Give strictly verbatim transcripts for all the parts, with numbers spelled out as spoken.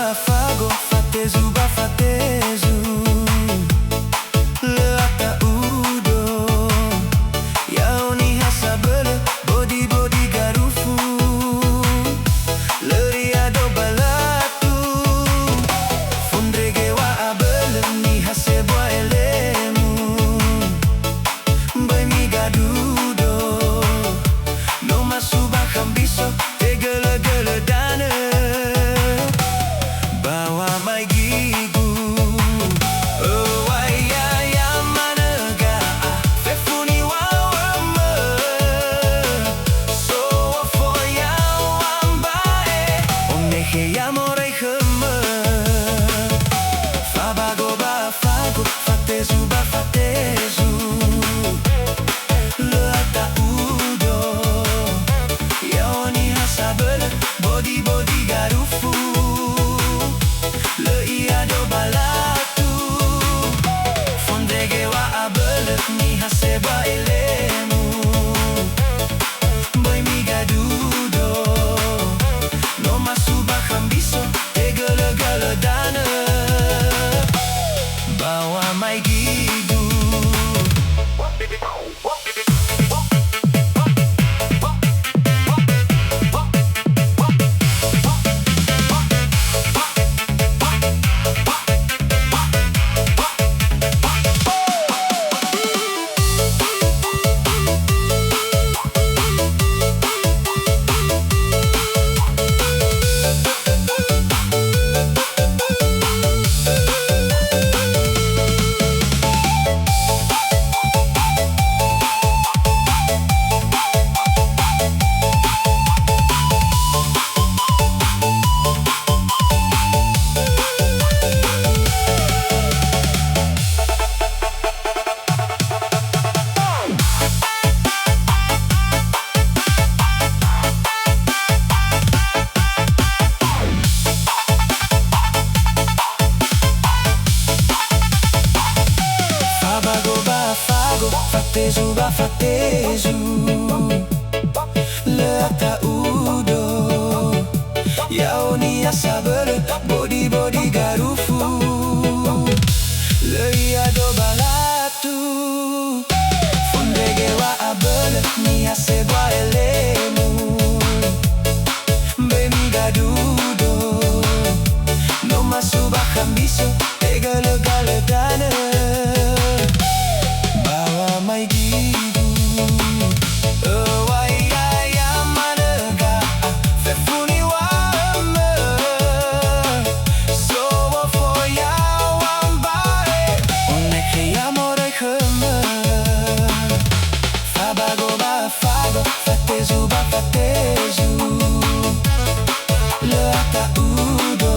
Fago, fatezu ba fatezu. Lö ata'udo. Ya'o niha sabölö, bodi-bodi garufu. Lö i'ado ba latu. Fondrege wa abölö niha sebua elemu. Böi migadudo, no masu bakha mbiso, tegölögölö danö. Ba wamai gigu, öŵa'ö ya'ia manö ga'a, fefu niŵa'ömö. So ofo ya'o amba'e, onekhe ya moroi khömö. Fabago ba fago, fatezu ba fatezu. Lö ata'udo. Ya'o niha sabölö, bodi-bodi garufu. Lö i'ado ba latu. Fondrege wa abölö, niha sebua elemu. Böi migadudo. No masu bakha mbiso, tegölögölö danö. Ba wamai gigu. Fabago ba fago, fatezu ba fatezu. Lö ata'udo. Ya'o niha sabölö, bodi-bodi garufu. Lö i'ado ba latu. Fondrege wa abölö, niha sebua elemu. Böi migadudo. No masu bakha mbiso, tegölögölö danö. Ba wamai gigu. Öŵa'ö ya'ia manö ga'a, fefu niŵa'ömö. So ofo ya'o amba'e, onekhe ya moroi khömö. Fabago ba fago, fatezu ba fatezu. Lö ata'udo.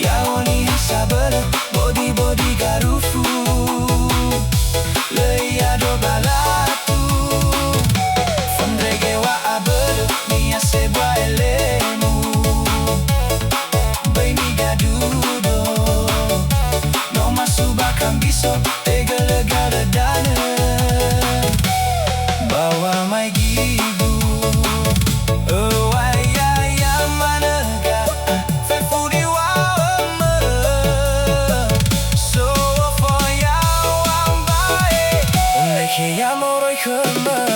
Ya'o niha sabölö, bodi-bodi garufu. Lö i'ado ba latu. Fondrege wa abölö, niha sebua elemu. Böi migadudo. No masu bakha mbiso, tegölögölö danö. Ba wamai gigu. Öŵa'ö ya'ia manö ga'a, fefu niŵa'ömö. So ofo ya'o amba'e, onekhe ya moroi khömö.